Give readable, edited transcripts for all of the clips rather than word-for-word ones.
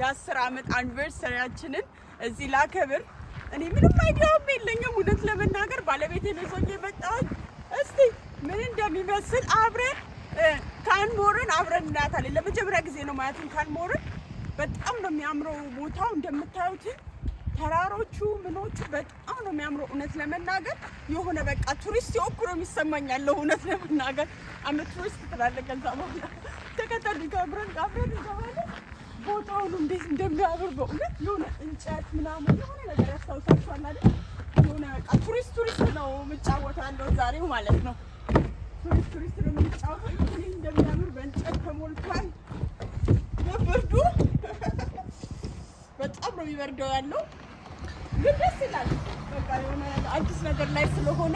የ10 ዓመት anniversary ያችንን እዚህ ላከብር። እኔ ምንም idea ውም የለኝም፣ እውነት ለመናገር ባለቤቴ ነው ይዞኝ የመጣሁት። እስቲ ምን እንደሚመስል አብረን ካንሞርን አብረን እናያታለን። ለመጀመሪያ ጊዜ ነው ማለትም ካንሞርን። በጣም ነው የሚያምረው ቦታው፣ እንደምታዩት ተራሮቹ ምኖቹ በጣም ነው የሚያምረው። እውነት ለመናገር የሆነ በቃ ቱሪስት የሆንኩ ነው የሚሰማኝ ያለው፣ እውነት ለመናገር I'm a tourist ትላለህ። ከዛ በኋላ ተከተሉ፣ አብረን አብረን እንገባለን። ቦታውን እንዴት እንደሚያምር በእውነት፣ የሆነ እንጨት ምናምን የሆነ ነገር ያስታውሳችኋል አይደል? የሆነ በቃ ቱሪስት ቱሪስት ነው የምጫወተው ያለው ዛሬው ማለት ነው። ቱሪስት ቱሪስት ነው የምጫወተው። እንዴት እንደሚያምር በእንጨት ተሞልቷል። በብርዱ በጣም ነው የሚበርደው ያለው፣ ግን ደስ ይላል። በቃ የሆነ አዲስ ነገር ላይ ስለሆነ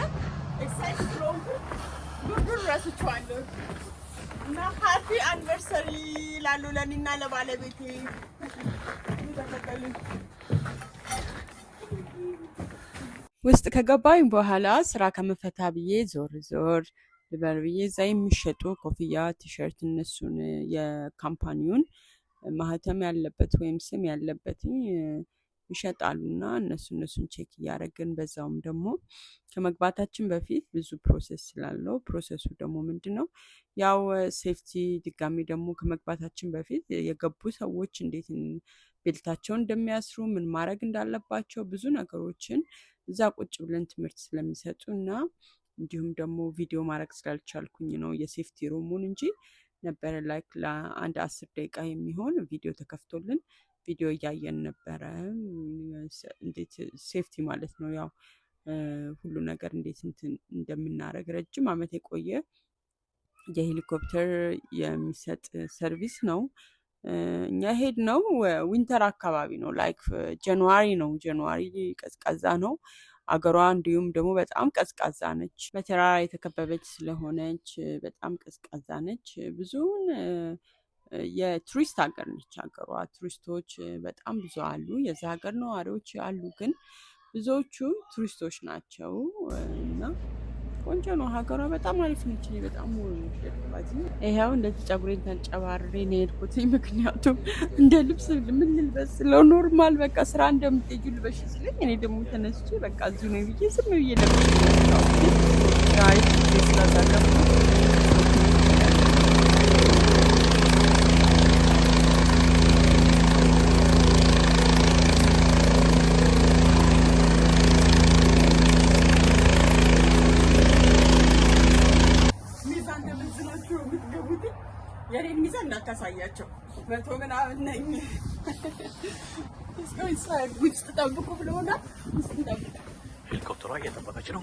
excited ስለሆንኩ ብርዱን ረስቼዋለሁ። እና happy anniversary ላሉ ለእኔና ለባለቤቴ። ተከተሉኝ። ውስጥ ከገባኝ በኋላ ስራ ከመፈታ ብዬ ዞር ዞር ልበል ብዬ እዛ የሚሸጡ ኮፍያ፣ ቲሸርት እነሱን የ company ውን ማህተም ያለበት ወይም ስም ያለበት ይሸጣሉ እና እነሱን check እያደረግን፣ በዛውም ደግሞ ከመግባታችን በፊት ብዙ process ስላለው፣ process ኡ ደግሞ ምንድን ነው? ያው safety ድጋሚ ደግሞ ከመግባታችን በፊት የገቡ ሰዎች እንዴት belt ኣቸውን እንደሚያስሩ፣ ምን ማድረግ እንዳለባቸው ብዙ ነገሮችን እዛ ቁጭ ብለን ትምህርት ስለሚሰጡ እና እንዲሁም ደግሞ ቪዲዮ ማድረግ ስላልቻልኩኝ ነው የ safety room ኡን እንጂ ነበረ፣ like ለአንድ 10 ደቂቃ የሚሆን ቪዲዮ ተከፍቶልን ቪዲዮ እያየን ነበረ። እንዴት safety ማለት ነው፣ ያው ሁሉ ነገር እንዴት እንትን እንደምናደርግ፣ ረጅም ዓመት የቆየ የሄሊኮፕተር የሚሰጥ service ነው። እኛ ሄድነው winter አካባቢ ነው፣ like January ነው። January ቀዝቃዛ ነው አገሯ፣ እንዲሁም ደግሞ በጣም ቀዝቃዛ ነች። በተራራ የተከበበች ስለሆነች በጣም ቀዝቃዛ ነች። ብዙውን የቱሪስት ሀገር ነች ሀገሯ። ቱሪስቶች በጣም ብዙ አሉ። የዛ ሀገር ነዋሪዎች አሉ፣ ግን ብዙዎቹ ቱሪስቶች ናቸው እና ቆንጆ ነው ሀገሯ። በጣም አሪፍ ነች። እኔ በጣም ወደድኳት። ይኸው እንደዚህ ፀጉሬን ተንጨባርሬ ነው የሄድኩት። ምክንያቱም እንደ ልብስ ምን ልልበስ ስለው normal በቃ ስራ እንደምትሄጂው ልበሽ ሲለኝ እኔ ደግሞ ተነስቼ በቃ እዚሁ ነው ብዬ ዝም ብዬ ለብሼ መጣሁ። አሪፍ ጊዜ ስላሳለፍኩ። ሚዛን ተመዝናችሁ የምትገቡት፣ የኔን ሚዛን እንዳታሳያቸው፣ 100 ምናምን ነኝ። ውስጥ ጠብቁ ብለውናል። ውስጥ እንጠብቅ። ሄሊኮፕተሯ እየጠበቀች ነው።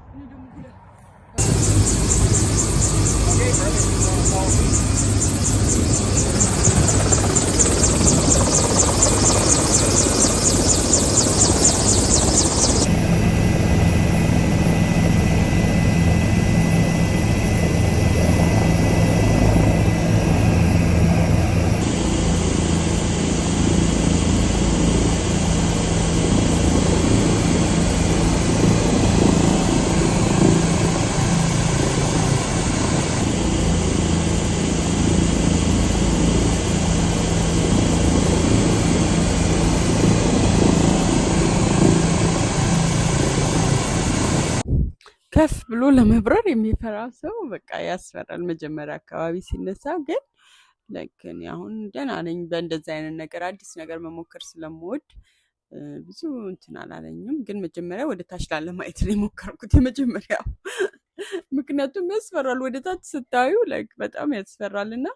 እኔ ደግሞ ከፍ ብሎ ለመብረር የሚፈራ ሰው በቃ ያስፈራል። መጀመሪያ አካባቢ ሲነሳ ግን like እኔ አሁን ደህና ነኝ። በእንደዚህ አይነት ነገር አዲስ ነገር መሞከር ስለምወድ ብዙ እንትን አላለኝም። ግን መጀመሪያ ወደ ታች ላለማየት ነው የሞከርኩት የመጀመሪያው። ምክንያቱም ያስፈራል። ወደ ታች ስታዩ like በጣም ያስፈራል። እና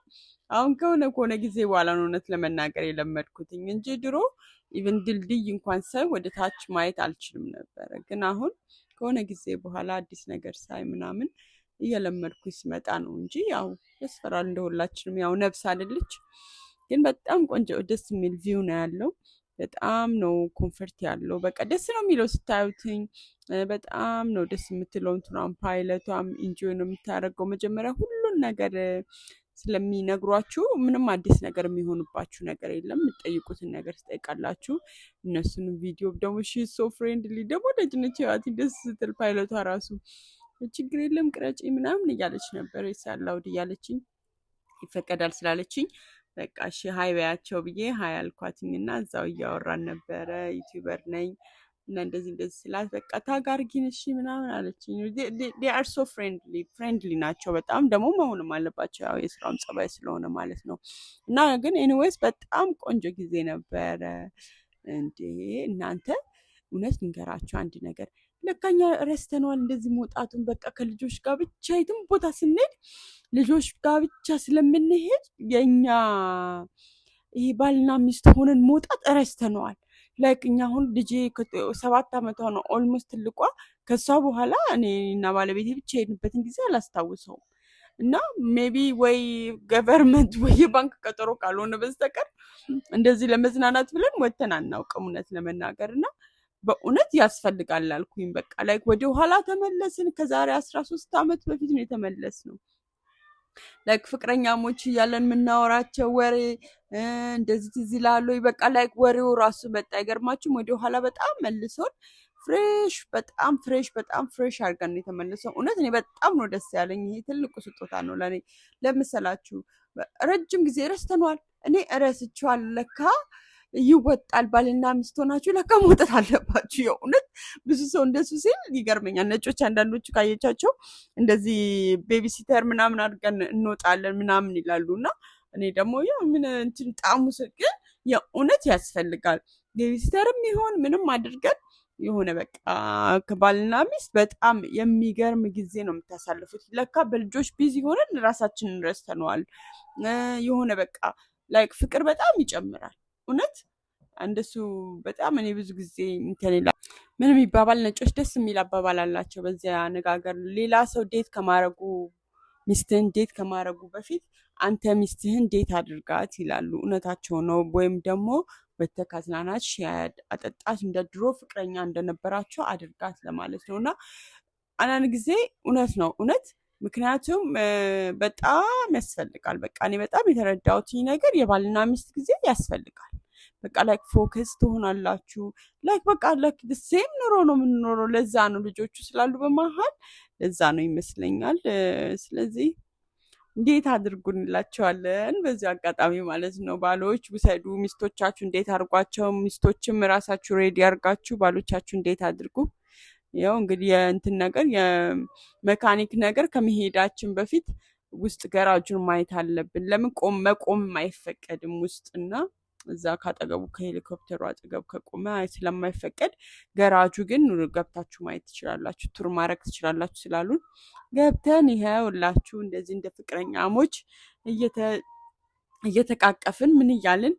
አሁን ከሆነ ከሆነ ጊዜ በኋላ ነው እውነት ለመናገር የለመድኩትኝ እንጂ ድሮ even ድልድይ እንኳን ሳይ ወደ ታች ማየት አልችልም ነበረ። ግን አሁን ከሆነ ጊዜ በኋላ አዲስ ነገር ሳይ ምናምን እየለመድኩኝ ስመጣ ነው እንጂ ያው ያስፈራል። እንደ ሁላችንም ያው ነፍስ አይደለች። ግን በጣም ቆንጆ ደስ የሚል view ነው ያለው። በጣም ነው comfort ያለው። በቃ ደስ ነው የሚለው ስታዩትኝ። በጣም ነው ደስ የምትለው እንትኗም፣ pilot ቷም enjoy ነው የምታደርገው። መጀመሪያ ሁሉን ነገር ስለሚነግሯችሁ ምንም አዲስ ነገር የሚሆንባችሁ ነገር የለም። የምትጠይቁትን ነገር ትጠይቃላችሁ። እነሱንም ቪዲዮ ደግሞ she so friendly፣ ደግሞ ልጅ ነች ህይወት፣ ደስ ስትል ፓይለቷ ራሱ ችግር የለም ቅረጪ ምናምን እያለች ነበር፣ it's allowed እያለችኝ። ይፈቀዳል ስላለችኝ በቃ እሺ hi በያቸው ብዬ hi አልኳትኝ እና እዛው እያወራን ነበረ። YouTuber ነኝ እና እንደዚህ እንደዚህ ስላት በቃ tag አርጊን እሺ ምናምን አለችኝ። They are so friendly፣ friendly ናቸው በጣም። ደግሞ መሆንም አለባቸው፣ ያው የስራውም ጸባይ ስለሆነ ማለት ነው። እና ግን anyways በጣም ቆንጆ ጊዜ ነበረ። እንዴ እናንተ፣ እውነት ልንገራችሁ አንድ ነገር፣ ለካ እኛ ረስተነዋል እንደዚህ መውጣቱን። በቃ ከልጆች ጋር ብቻ የትም ቦታ ስንሄድ ልጆች ጋር ብቻ ስለምንሄድ የእኛ ይሄ ባልና ሚስት ሆነን መውጣት ረስተነዋል። Like እኛ አሁን ልጄ 7 ዓመቷ ነው almost ትልቋ። ከሷ በኋላ እኔ እና ባለቤቴ ብቻ የሄድንበትን ጊዜ አላስታውሰውም። እና maybe ወይ government ወይ የባንክ ቀጠሮ ካልሆነ በስተቀር እንደዚህ ለመዝናናት ብለን ወተን አናውቅም፣ እውነት ለመናገር። እና በእውነት ያስፈልጋል አልኩኝ። በቃ like ወደ ኋላ ተመለስን። ከዛሬ 13 ዓመት በፊት ነው የተመለስነው። Like ፍቅረኛሞች እያለን የምናወራቸው ወሬ እንደዚህ ትዝ ይላል ወይ? በቃ like ወሬው ራሱ መጣ። አይገርማችሁም? ወደ ኋላ በጣም መልሶን fresh፣ በጣም fresh፣ በጣም fresh አድርገን ነው የተመለሰው። እውነት እኔ በጣም ነው ደስ ያለኝ። ይሄ ትልቁ ስጦታ ነው ለእኔ። ለምሰላችሁ ረጅም ጊዜ ረስተነዋል። እኔ እረስቼዋለሁ። ለካ ይወጣል። ባልና ሚስት ሆናችሁ ለካ መውጣት አለባችሁ። የእውነት ብዙ ሰው እንደሱ ሲል ይገርመኛል። ነጮች አንዳንዶቹ ካየቻቸው እንደዚህ babysitter ምናምን አድርገን እንወጣለን ምናምን ይላሉ። እና እኔ ደግሞ ያው ምን እንትን ጣሙ ግን የእውነት ያስፈልጋል። Babysitter ም ይሆን ምንም አድርገን የሆነ በቃ ከባልና ሚስት በጣም የሚገርም ጊዜ ነው የምታሳልፉት። ለካ በልጆች busy ሆነን ራሳችንን ረስተነዋል። የሆነ በቃ like ፍቅር በጣም ይጨምራል። እውነት እንደሱ በጣም እኔ ብዙ ጊዜ እንትን ይላል። ምን የሚባባል ነጮች ደስ የሚል አባባል አላቸው በዚያ አነጋገር። ሌላ ሰው date ከማድረጉ፣ ሚስትህን date ከማድረጉ በፊት አንተ ሚስትህን date አድርጋት ይላሉ። እውነታቸው ነው። ወይም ደግሞ ወጥተህ ካዝናናት፣ ሻይ አጠጣት፣ እንደ ድሮ ፍቅረኛ እንደነበራቸው አድርጋት ለማለት ነው። እና አንዳንድ ጊዜ እውነት ነው፣ እውነት። ምክንያቱም በጣም ያስፈልጋል። በቃ እኔ በጣም የተረዳሁት ነገር የባልና ሚስት ጊዜ ያስፈልጋል። በቃ like focus ትሆናላችሁ። Like በቃ like same ኑሮ ነው የምንኖረው። ለዛ ነው ልጆቹ ስላሉ በመሀል፣ ለዛ ነው ይመስለኛል። ስለዚህ እንዴት አድርጉ እንላቸዋለን በዚሁ አጋጣሚ ማለት ነው። ባሎች ውሰዱ፣ ሚስቶቻችሁ date አድርጓቸው። ሚስቶችም ራሳችሁ ready አድርጋችሁ ባሎቻችሁ date አድርጉ። ያው እንግዲህ የእንትን ነገር፣ የመካኒክ ነገር ከመሄዳችን በፊት ውስጥ ገራጁን ማየት አለብን። ለምን ቆም መቆም አይፈቀድም ውስጥ እና እዛ ካጠገቡ ከሄሊኮፕተሩ አጠገብ ከቆመ ስለማይፈቀድ፣ ገራጁ ግን ገብታችሁ ማየት ትችላላችሁ፣ tour ማድረግ ትችላላችሁ ስላሉን ገብተን ይኸውላችሁ እንደዚህ እንደ ፍቅረኛሞች እየተቃቀፍን ምን እያልን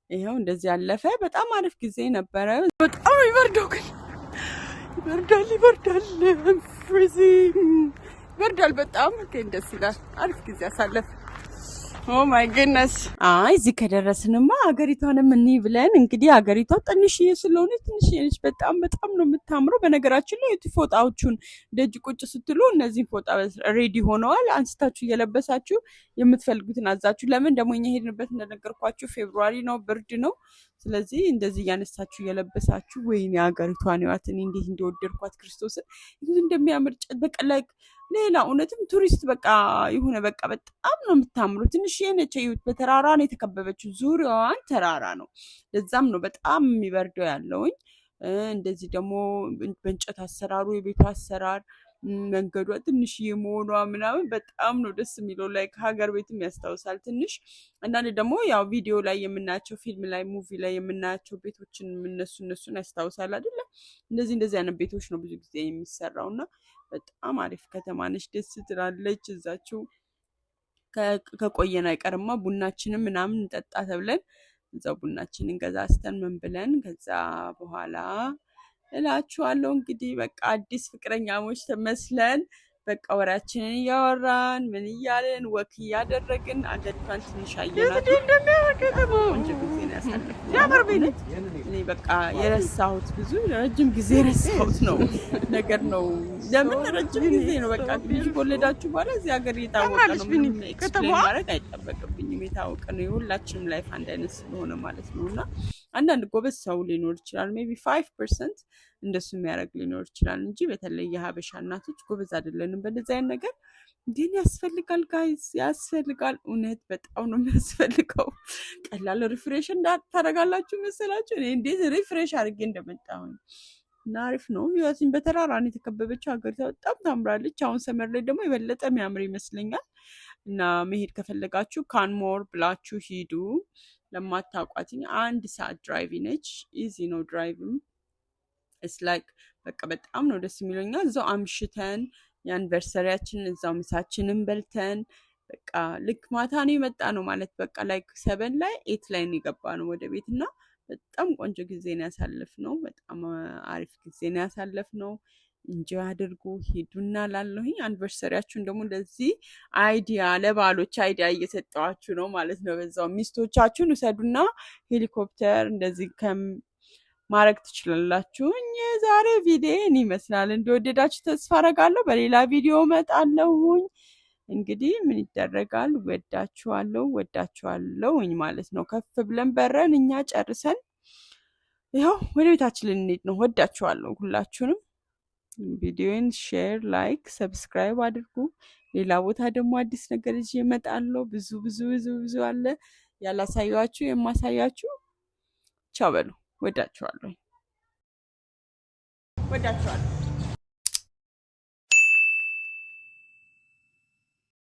ይኸው እንደዚህ ያለፈ በጣም አሪፍ ጊዜ ነበረ። በጣም ነው ይበርደው፣ ግን ይበርዳል፣ ይበርዳል፣ freezing፣ ይበርዳል በጣም፣ ግን ደስ ይላል። አሪፍ ጊዜ አሳለፍ። Oh my goodness። አይ እዚህ ከደረስንማ ሀገሪቷንም እኒ ብለን እንግዲህ ሀገሪቷ ትንሽዬ ስለሆነች፣ ትንሽዬ ነች። በጣም በጣም ነው የምታምረው። በነገራችን ላይ ፎጣዎቹን ደጅ ቁጭ ስትሉ እነዚህን ፎጣ ready ሆነዋል። አንስታችሁ እየለበሳችሁ የምትፈልጉትን አዛችሁ። ለምን ደግሞ እኛ ሄድንበት እንደነገርኳችሁ February ነው፣ ብርድ ነው። ስለዚህ እንደዚህ እያነሳችሁ እየለበሳችሁ፣ ወይኔ ሀገሪቷን እዩዋት። እኔ እንዴት እንደወደድኳት ክርስቶስን፣ እንደሚያምር በቃ like ሌላ እውነትም ቱሪስት በቃ የሆነ በቃ በጣም ነው የምታምረው። ትንሽ ነች፣ እዩት። በተራራ ነው የተከበበችው፣ ዙሪያዋን ተራራ ነው። ለዛም ነው በጣም የሚበርደው ያለውኝ። እንደዚህ ደግሞ በእንጨት አሰራሩ፣ የቤቱ አሰራር፣ መንገዷ ትንሽዬ መሆኗ ምናምን በጣም ነው ደስ የሚለው። Like ሀገር ቤትም ያስታውሳል ትንሽ። አንዳንድ ደግሞ ያው ቪዲዮ ላይ የምናያቸው፣ ፊልም ላይ፣ movie ላይ የምናያቸው ቤቶችን እነሱን ያስታውሳል አይደለ? እንደዚህ እንደዚህ አይነት ቤቶች ነው ብዙ ጊዜ የሚሰራው እና በጣም አሪፍ ከተማ ነች። ደስ ትላለች። እዛችው ከቆየን አይቀርማ ቡናችንን ምናምን እንጠጣ ተብለን እዛው ቡናችንን ገዛዝተን ምን ብለን ከዛ በኋላ እላችኋለሁ እንግዲህ በቃ አዲስ ፍቅረኛሞች ተመስለን በቃ ወሬያችንን እያወራን ምን እያልን walk እያደረግን አገሪቷን ትንሽ አየናት። ቆንጆ ጊዜ ነው ያሳለፍነው። እኔ በቃ የረሳሁት፣ ብዙ ረጅም ጊዜ የረሳሁት ነው ነገር ነው። ለምን ረጅም ጊዜ ነው። በቃ ልጅ ከወለዳችሁ በኋላ እዚህ ሀገር የታወቀ ነው። ምንም explain ማድረግ አይጠበቅብኝም። የታወቀ ነው። የሁላችንም life አንድ አይነት ስለሆነ ማለት ነው እና አንዳንድ ጎበዝ ሰው ሊኖር ይችላል፣ maybe 5% እንደሱ የሚያደርግ ሊኖር ይችላል እንጂ በተለይ የሀበሻ እናቶች ጎበዝ አይደለንም በእንደዚህ አይነት ነገር። ግን ያስፈልጋል guys፣ ያስፈልጋል። እውነት በጣም ነው የሚያስፈልገው። ቀላል refresh እንዳታደርጋላችሁ መሰላችሁ? እኔ እንዴት refresh አድርጌ እንደመጣሁኝ። እና አሪፍ ነው። ህይወትን በተራራ ነው የተከበበችው ሀገሪቷ፣ በጣም ታምራለች። አሁን summer ላይ ደግሞ የበለጠ የሚያምር ይመስለኛል። እና መሄድ ከፈለጋችሁ ካንሞር ብላችሁ ሂዱ። ለማታውቋትኝ አንድ ሰዓት drive ነች። Easy ነው drive ም። It's like በቃ በጣም ነው ደስ የሚለው። እኛ እዛው አምሽተን የ anniversary ያችንን እዛው ምሳችንን በልተን በቃ ልክ ማታ ነው የመጣነው ማለት በቃ like 7 ላይ 8 ላይ ነው የገባነው ወደ ቤት። እና በጣም ቆንጆ ጊዜ ነው ያሳለፍነው። በጣም አሪፍ ጊዜ ነው ያሳለፍነው። Enjoy አድርጉ፣ ሂዱና ላለሁኝ anniversary ያችሁን ደግሞ እንደዚህ idea ለባሎች idea እየሰጠዋችሁ ነው ማለት ነው። በዛው ሚስቶቻችሁን ውሰዱና ሄሊኮፕተር እንደዚህ ከም ማድረግ ትችላላችሁ። የዛሬ ቪዲዮን ይመስላል። እንደወደዳችሁ ተስፋ አረጋለሁ። በሌላ ቪዲዮ እመጣለሁኝ። እንግዲህ ምን ይደረጋል፣ ወዳችኋለሁ፣ ወዳችኋለሁኝ ማለት ነው። ከፍ ብለን በረን እኛ ጨርሰን ይኸው ወደ ቤታችን ልንሄድ ነው። ወዳችኋለሁ ሁላችሁንም። ቪዲዮን share፣ like፣ subscribe አድርጉ። ሌላ ቦታ ደግሞ አዲስ ነገር ይዤ እመጣለሁ። ብዙ ብዙ ብዙ ብዙ አለ ያላሳያችሁ የማሳያችሁ። ቻው በሉ። ወዳችኋለሁ። ወዳችኋለሁ።